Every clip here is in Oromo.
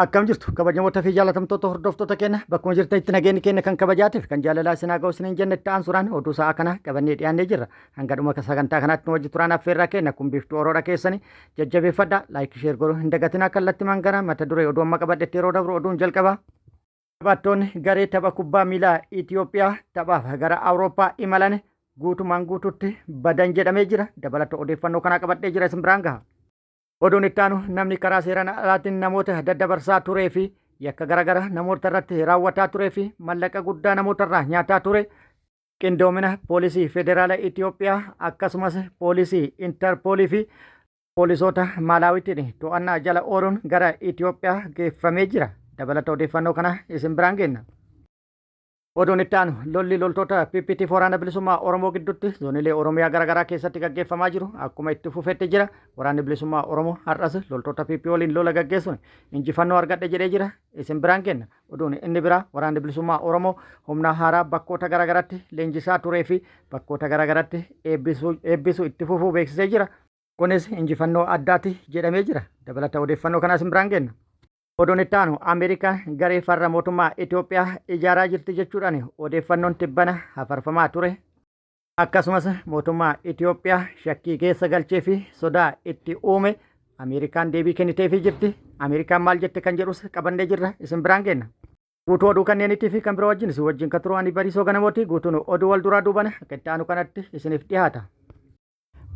Akkam jirtu kabajamoota fi jaalatamtoota hordoftoota keenya bakkuma jirtanitti nageenyi keenya kan kabajaatiif kan jaalalaa isin haa ga'u isiniin jenna itti aansuudhaan oduu sa'aa kana qabannee dhiyaannee jirra. Hanga dhuma sagantaa kanaatti nu wajji turaan affeerraa keenya kun biiftuu oroodha keessanii jajjabeeffadha like share godhuu hin dagatinaa kallattimaan gara mata duree oduu amma qabadhetti yeroo dabru oduun jalqaba. Taphattoonni garee tapha kubbaa miilaa Itoophiyaa taphaaf gara Awurooppaa imalan guutumaan guututti badan jedhamee jira. Dabalata odeeffannoo kanaa qabadhee jira isin biraan gaha. Oduun itti aanu namni karaa seeraan alaatiin namoota daddabarsaa turee fi yakka garaagaraa namoota irratti raawwataa turee fi mallaqa guddaa namoota irraa nyaataa ture qindoomina poolisii federaala Itoophiyaa akkasumas poolisii Intarpoolii fi poolisoota Maalaawiitiin to'annaa jala ooluun gara Itoophiyaa geeffamee jira. Dabalata odeeffannoo kana isin biraan geenna. Oduun itti aanu lolli loltoota PPT fi Waraana Bilisummaa Oromoo gidduutti zoonilee Oromiyaa garaagaraa keessatti gaggeeffamaa jiru akkuma itti fufetti jira. Waraanni Bilisummaa Oromoo har'as loltoota PP waliin lola gaggeessuun injifannoo argadhe jedhee jira. Isin biraan geenna. Oduun inni biraa Waraanni Bilisummaa Oromoo humna haaraa bakkoota garaagaraatti leenjisaa turee fi bakkoota garaagaraatti eebbisuu itti fufuu beeksisee jira. Kunis injifannoo addaati jedhamee jira. Dabalata odeeffannoo kanaa isin biraan geenna. Oduun itti aanu Ameerikaan garee farra mootummaa Itoophiyaa ijaaraa jirti jechuudhaan odeeffannoon tibbana hafarfamaa ture. Akkasumas mootummaa Itoophiyaa shakkii keessa galchee fi sodaa itti uume Ameerikaan deebii kenniteefii jirti. Ameerikaan maal jette kan jedhus qabannee jirra isin biraan geenna. Guutuu oduu kanneenitii fi kan biroo wajjin isin wajjin kan turu ani Bariisoo Ganamooti. Guutuun oduu wal duraa duubana akka itti aanu kanatti isiniif dhiyaata.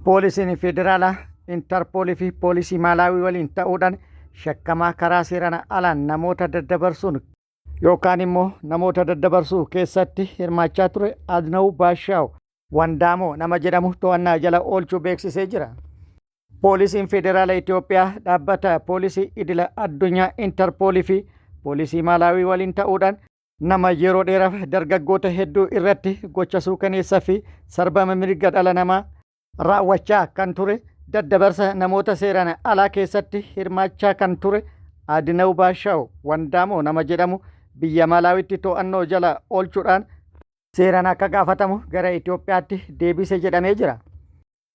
Poolisiin Federaalaa, Intarpoolii fi Poolisii Maalaawii waliin ta'uudhaan shakkamaa karaa seeraan alaan namoota daddabarsuun yookaan immoo namoota daddabarsuu keessatti hirmaachaa ture Adnawu Baashaaw Wandaamoo nama jedhamu to'annaa jala oolchuu beeksisee jira. Poolisiin Federaala Itoophiyaa dhaabbata poolisii idila addunyaa Intarpoolii fi poolisii Maalaawii waliin ta'uudhaan nama yeroo dheeraaf dargaggoota hedduu irratti gocha suukaneessa fi sarbama mirga dhala namaa raawwachaa kan ture daddabarsa namoota seeraan alaa keessatti hirmaachaa kan ture Adinaw Baashaaw Wandaamoo nama jedhamu biyya Maalaawitti to'annoo jala oolchuudhaan seeraan akka gaafatamu gara Itoophiyaatti deebise jedhamee jira.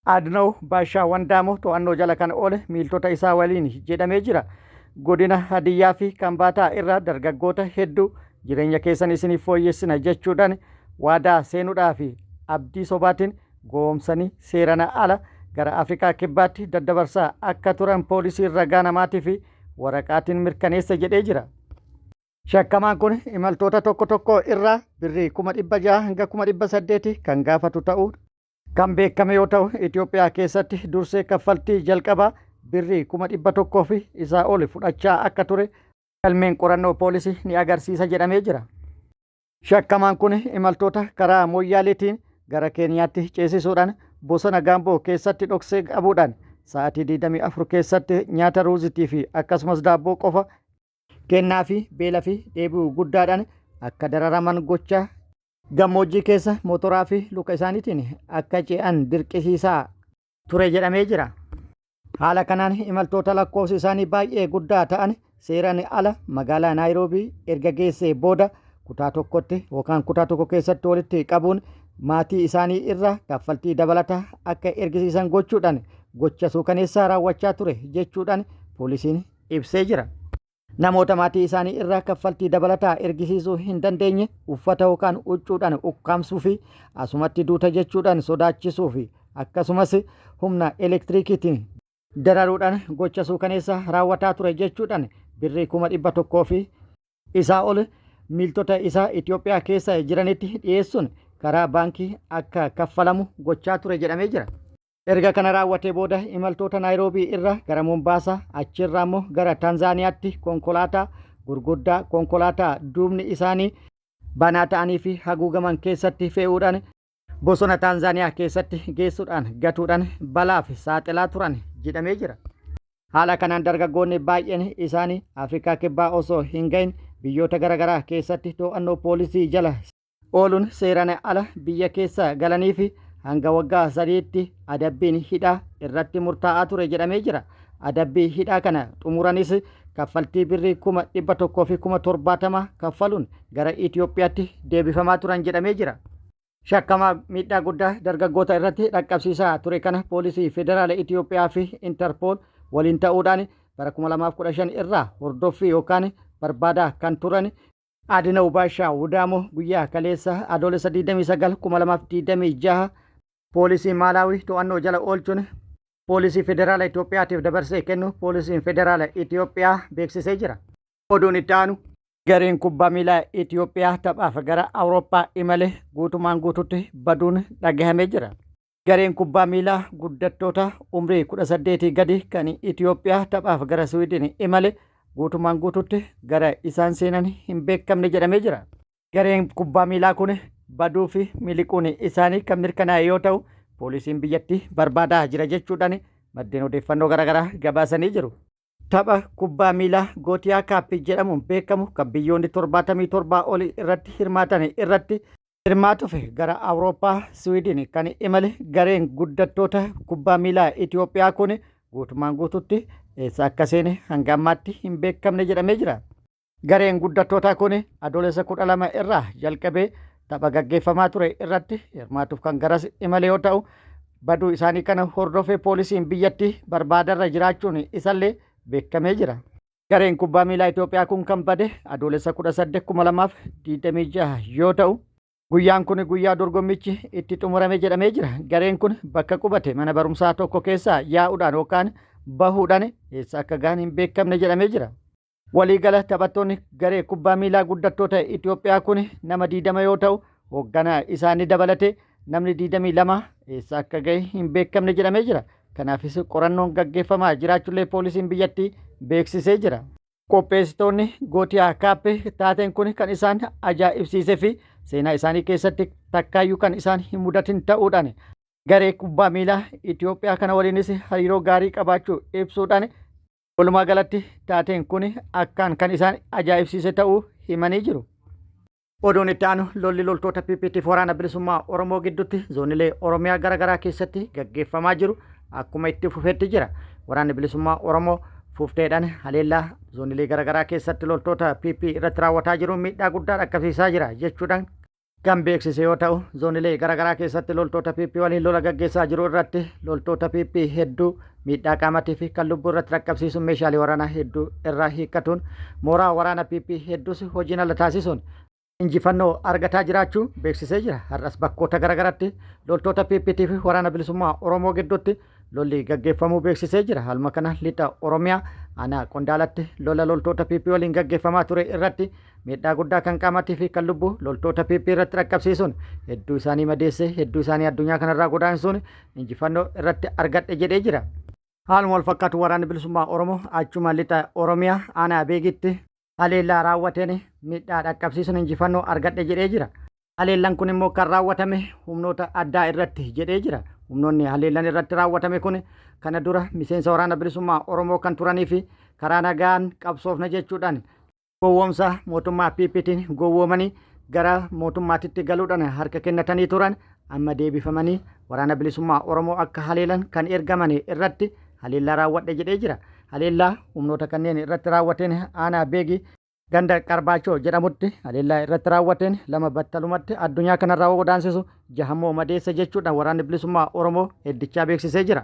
Adnaw Baashaa Wandaamoo to'annoo jala kan oole miiltota isaa waliin jedhamee jira. Godina Hadiyyaa fi Kambaataa irraa dargaggoota hedduu jireenya keessan isiniif fooyyessina jechuudhaan waadaa seenuudhaa fi abdii sobaatiin gowwoomsanii seerana ala gara Afrikaa Kibbaatti daddabarsaa akka turan poolisiin ragaa namaatii fi waraqaatiin mirkaneesse jedhee jira. Shakkamaan kun imaltoota tokko tokko irraa birrii 600,000 hanga 800,000 kan gaafatu ta'uu kan beekame yoo ta'u, Itoophiyaa keessatti dursee kaffaltii jalqabaa birrii 100,000 fi isaa ol fudhachaa akka ture galmeen qorannoo poolisii ni agarsiisa jedhamee jira. Shakkamaan kun imaltoota karaa Mooyyaaleetiin gara Keeniyaatti ceesisuudhaan bosona Gaamboo keessatti dhoksee qabuudhaan sa'aatii 24 keessatti nyaata ruuzitii fi akkasumas daabboo qofa kennaa fi beela fi dheebuu guddaadhaan akka dararaman gochaa gammoojjii keessa motoraa fi luka isaaniitiin akka ce'an dirqisiisaa ture jedhamee jira. Haala kanaan imaltoota lakkoofsi isaanii baay'ee guddaa ta'an seeraan ala magaalaa Naayiroobii erga geessee booda kutaa tokkotti yookaan kutaa tokko keessatti walitti qabuun maatii isaanii irraa kaffaltii dabalataa akka ergisiisan gochuudhaan gocha suukaneessaa raawwachaa ture jechuudhaan poolisiin ibsee jira. Namoota maatii isaanii irraa kaffaltii dabalataa ergisiisuu hin dandeenye uffata yookaan huccuudhaan ukkaamsuu fi asumatti duuta jechuudhaan sodaachisuu fi akkasumas humna elektiriikiitiin dararuudhaan gocha suukaneessaa raawwataa ture jechuudhaan birrii 100,000 fi isaa ol miiltota isaa Itoophiyaa keessa jiranitti dhiyeessuun karaa baankii akka kaffalamu gochaa ture jedhamee jira. Erga kana raawwatee booda imaltoota Naayiroobii irra gara Mombaasaa, achirraa immoo gara Taanzaaniyaatti konkolaataa gurguddaa konkolaataa duubni isaanii banaa ta'anii fi haguugaman keessatti fe'uudhaan bosona Taanzaaniyaa keessatti geessuudhaan gatuudhaan balaaf saaxilaa turan jedhamee jira. Haala kanaan dargaggoonni baay'een isaanii Afrikaa Kibbaa osoo hin gahin biyyoota garaagaraa keessatti to'annoo poolisii jala ooluun seeraan ala biyya keessa galanii fi hanga waggaa sadiitti adabbiin hidhaa irratti murtaa'aa ture jedhamee jira. Adabbii hidhaa kana xumuranis kaffaltii birrii 170,000 fi 70,000 kaffaluun gara Itoophiyaatti deebifamaa turan jedhamee jira. Shakkamaa miidhaa guddaa dargaggoota irratti dhaqqabsiisaa ture kana poolisii federaala Itoophiyaa fi Intarpool waliin ta'uudhaan bara 2015 irraa hordoffii yookaan barbaadaa kan turan Adinaw Baashaa Wudaamoo guyyaa kaleessa Adoolessa 29 2026 poolisii Maalaawii to'annoo jala oolchuun poolisii federaala Itoophiyaatiif dabarsee kennu poolisiin federaala Itoophiyaa beeksisee jira. Oduun itti aanu gareen kubbaa miilaa Itoophiyaa taphaaf gara Awurooppaa imale guutumaan guututti baduun dhagahamee jira. Gareen kubbaa miilaa guddattoota umrii 18 gadi kan Itoophiyaa taphaaf gara Siwiidin imale guutumaan guututti gara isaan seenan hin beekamne jedhamee jira. Gareen kubbaa miilaa kun baduu fi miliquun isaanii kan mirkanaa'e yoo ta'u, poolisiin biyyattii barbaadaa jira jechuudhaan maddeen odeeffannoo garaagaraa gabaasanii jiru. Tapha kubbaa miilaa Gootiyaa Kaappii jedhamuun beekamu kan biyyoonni 77 olii irratti hirmaatan irratti hirmaatuuf gara Awurooppaa Siwiidin kan imale gareen guddattoota kubbaa miilaa Itoophiyaa kun guutumaan guututti eessa akka seene hanga ammaatti hin beekamne jedhamee jira. Gareen guddattootaa kun Adoolessa 12 irraa jalqabee tapha gaggeeffamaa ture irratti hirmaatuuf kan garas imale yoo ta'u, baduu isaanii kana hordofee poolisiin biyyattii barbaadarra jiraachuun isallee beekamee jira. Gareen kubbaa miilaa Itoophiyaa kun kan bade Adoolessa 18 2026 yoo ta'u, guyyaan kun guyyaa dorgommichi itti xumurame jedhamee jira. Gareen kun bakka qubate mana barumsaa tokko keessaa yaa'uudhaan yookaan bahuudhaan eessa akka gahan hin beekamne jedhamee jira. Waliigala taphattoonni garee kubbaa miilaa guddattoota Itoophiyaa kun nama 20 yoo ta'u, hoogganaa isaanii dabalatee namni 22 eessa akka gahe hin beekamne jedhamee jira. Kanaafis qorannoon gaggeeffamaa jiraachuullee poolisiin biyyattii beeksisee jira. Qopheessitoonni Gootiyaa Kaappii taateen kun kan isaan ajaa'ibsiisee fi seenaa isaanii keessatti takkaayyuu kan isaan hin mudatin ta'uudhaan garee kubbaa miilaa Itoophiyaa kana waliinis hariiroo gaarii qabaachuu ibsuudhaan walumaa galatti taateen kun akkaan kan isaan ajaa'ibsiise ta'uu himanii jiru. Oduun itti aanu lolli loltoota PPTf waraana bilisummaa Oromoo gidduutti zoonilee Oromiyaa gara garaa keessatti gaggeeffamaa jiru akkuma itti fufetti jira. Waraanni bilisummaa Oromoo fufteedhaan haleellaa zoonilee gara garaa keessatti loltoota PP irratti raawwataa jiru miidhaa guddaa dhaqqabsiisaa jira jechuudhaan kan beeksise yoo ta'u, zoonilee gara garaa keessatti loltoota PP waliin lola gaggeessaa jiru irratti loltoota PP hedduu miidhaa qaamatii fi kan lubbuu irratti dhaqqabsiisuun meeshaalee waraanaa hedduu irraa hiikkatuun mooraa waraana PP hedduus hojiin ala taasisuun injifannoo argataa jiraachuu beeksisee jira. Har'as bakkoota garaagaraatti loltoota PPT fi waraana bilisummaa Oromoo gidduutti lolli gaggeeffamuu beeksisee jira. Haaluma kana lixa Oromiyaa aanaa Qondaalatti lola loltoota PP waliin gaggeeffamaa ture irratti miidhaa guddaa kan qaamatii fi kan lubbuu loltoota PP irratti dhaqqabsiisuun hedduu isaanii madeessee hedduu isaanii addunyaa kanarraa godaansuun injifannoo irratti argadhe jedhee jira. Haaluma wal fakkaatu waraanni bilisummaa Oromoo achuma lixa Oromiyaa aanaa Beegitti haleellaa raawwateen miidhaa dhaqqabsiisuun injifannoo argadhe jedhee jira. Haleellaan kun immoo kan raawwatame humnoota addaa irratti jedhee jira. Humnoonni haleellaan irratti raawwatame kun kana dura miseensa waraana bilisummaa Oromoo kan turanii fi karaa nagaan qabsoofna jechuudhaan gowwoomsa mootummaa PPtiin gowwoomanii gara mootummaatitti galuudhaan harka kennatanii turan amma deebifamanii waraana bilisummaa Oromoo akka haleelan kan ergaman irratti haleellaa raawwadhe jedhee jira. Haleellaa humnoota kanneen irratti raawwateen aanaa Beegii ganda Qarbaachoo jedhamutti haleellaa irratti raawwateen 2 battalumatti addunyaa kanarraa godaansisu jahammoo madeessa jechuudhaan waraanni bilisummaa Oromoo heddichaa beeksisee jira.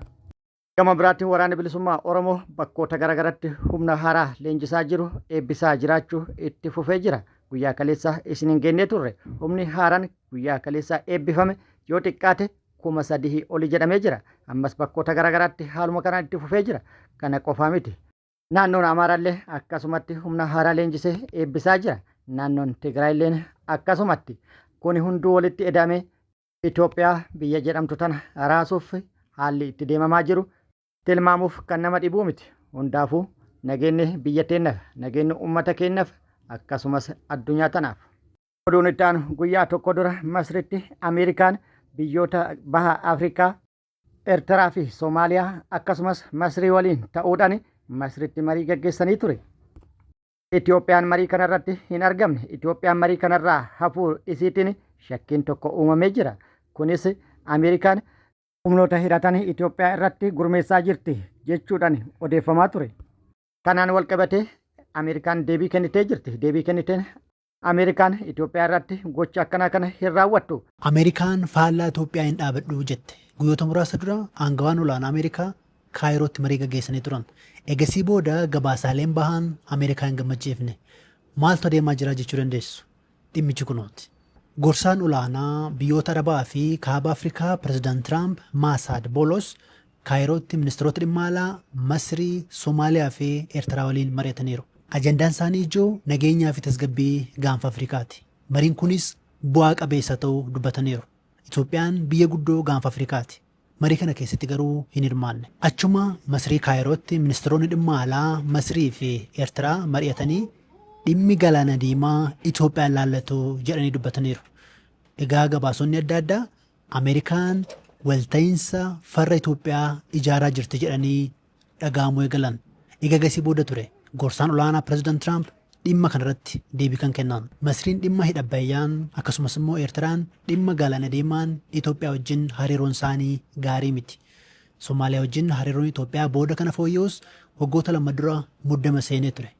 Gama biraatiin waraanni bilisummaa Oromoo bakkoota garaagaratti humna haaraa leenjisaa jiru eebbisaa jiraachuu itti fufee jira. Guyyaa kaleessaa isin hin geennee turre. Humni haaraan guyyaa kaleessaa eebbifame yoo xiqqaate 3000 oli jedhamee jira. Ammas bakkoota garaagaraatti haaluma kanaan itti fufee jira. Kana qofaa miti. Naannoon Amaaraallee akkasumatti humna haaraa leenjisee eebbisaa jira. Naannoon Tigraayilleen akkasumatti. Kuni hunduu walitti eda'amee Itoophiyaa biyya jedhamtu tana raasuuf haalli itti deemamaa jiru tilmaamuuf kan nama dhibuu miti. Hundaafuu nageenni biyya teennaf, nageenni ummata keennaf akkasumas addunyaa tanaaf. Oduun itti aanu guyyaa tokko dura Masritti Ameerikaan biyyoota baha Afrikaa, Ertiraa fi Somaaliyaa akkasumas Masrii waliin ta'uudhaan Masritti marii gaggeessanii ture. Itoophiyaan marii kanarratti hin argamne. Itoophiyaan marii kanarraa hafuu isiitiin shakkiin tokko uumamee jira. Kunis Ameerikaan humnoota hidhatan Itoophiyaa irratti gurmeessaa jirti jechuudhaan odeeffamaa ture. Kanaan walqabatee Ameerikaan deebii kennitee jirti. Deebii kenniteen Ameerikaan Itoophiyaa irratti gocha akkanaa kana hin raawwattu. Ameerikaan faallaa Itoophiyaa hin dhaabadhu jette. Guyyoota muraasa dura aangawaan olaanaa Ameerikaa Kaayirootti marii gaggeessanii turan. Egasii booda gabaasaaleen bahan Ameerikaa hin gammachiifne. Maaltu adeemaa jira jechuu dandeessu? Dhimmichi kunooti. Gorsaan olaanaa biyyoota Arabaa fi Kaaba Afrikaa Pireezidaant Tiraamp Maasaad Boolos Kaayirootti ministeerota dhimma alaa Masrii, Somaaliyaa fi Eertiraa waliin mari'ataniiru. Ajandaan isaanii ijoo nageenyaa fi tasgabbii gaanfa Afrikaati. Mariin kunis bu'aa qabeessa ta'uu dubbataniiru. Itoophiyaan biyya guddoo gaanfa Afrikaati. Marii kana keessatti garuu hin hirmaanne. Achuma Masrii Kaayirootti ministeeronni dhimma alaa Masrii fi Eertiraa mari'atanii dhimmi galaana diimaa Itoophiyaan laallatu jedhanii dubbataniiru. Egaa gabaasonni adda addaa Ameerikaan walta'iinsa farra Itoophiyaa ijaaraa jirti jedhanii dhaga'amuu eegalan. Egaa gasii booda ture gorsaan olaanaa Pireezidaant Tiraamp dhimma kanarratti deebii kan kennan. Masriin dhimma hidha Abbayyaan akkasumas immoo Eertiraan dhimma galaana diimaan Itoophiyaa wajjin hariiroon isaanii gaarii miti. Somaaliyaa wajjin hariiroon Itoophiyaa booda kana fooyya'us waggoota 2 dura muddama seenee ture.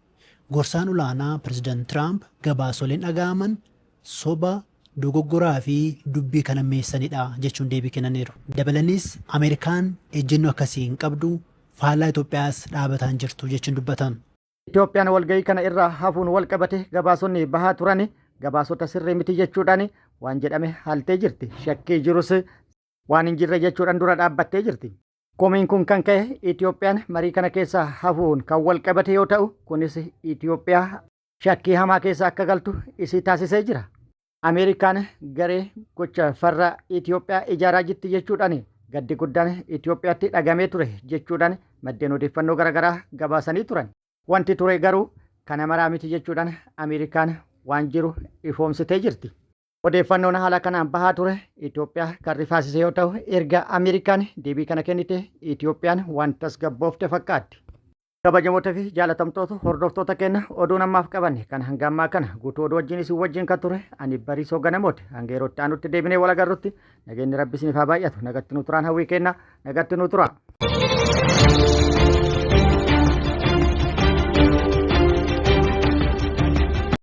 Gorsaan olaanaa Pireezidaant Tiraamp gabaasoleen dhaga'aman soba, dogoggoraa fi dubbii kan hammeessanidha jechuun deebii kennaniiru. Dabalaniis Ameerikaan ejjennoo akkasii hin qabdu, faallaa Itoophiyaas dhaabataan jirtu jechuun dubbatan. Itoophiyaan walgahii kana irraa hafuun wal qabate gabaasonni bahaa turan gabaasota sirrii miti jechuudhaan waan jedhame haaltee jirti. Shakkii jirus waan hin jirre jechuudhaan dura dhaabbattee jirti. Komiin kun kan ka'e Itoophiyaan marii kana keessaa hafuun kan wal qabate yoo ta'u, kunis Itoophiyaa shakkii hamaa keessa akka galtu isii taasisee jira. Ameerikaan garee gocha farra Itoophiyaa ijaaraa jirti jechuudhaan gaddi guddaan Itoophiyaatti dhagamee ture jechuudhaan maddeen odeeffannoo garaagaraa gabaasanii turan. Wanti ture garuu kana maraa miti jechuudhaan Ameerikaan waan jiru ifoomsitee jirti. Odeeffannoon haala kanaan bahaa ture Itoophiyaa kan rifaasise yoo ta'u, erga Ameerikaan deebii kana kennite Itoophiyaan waan tasgabboofte fakkaatti. Kabajamoota fi jaalatamtoota hordoftoota keenya, oduun ammaaf qabanne kan hanga ammaa kana guutuu oduu wajjin isin wajjin kan ture ani Bariisoo Ganamooti. Hanga yeroo itti aanutti deebinee wal agarrutti nageenyi Rabbi isiniif haa baay'atu. Nagatti nu turaan hawwii kenna. Nagatti nu tura.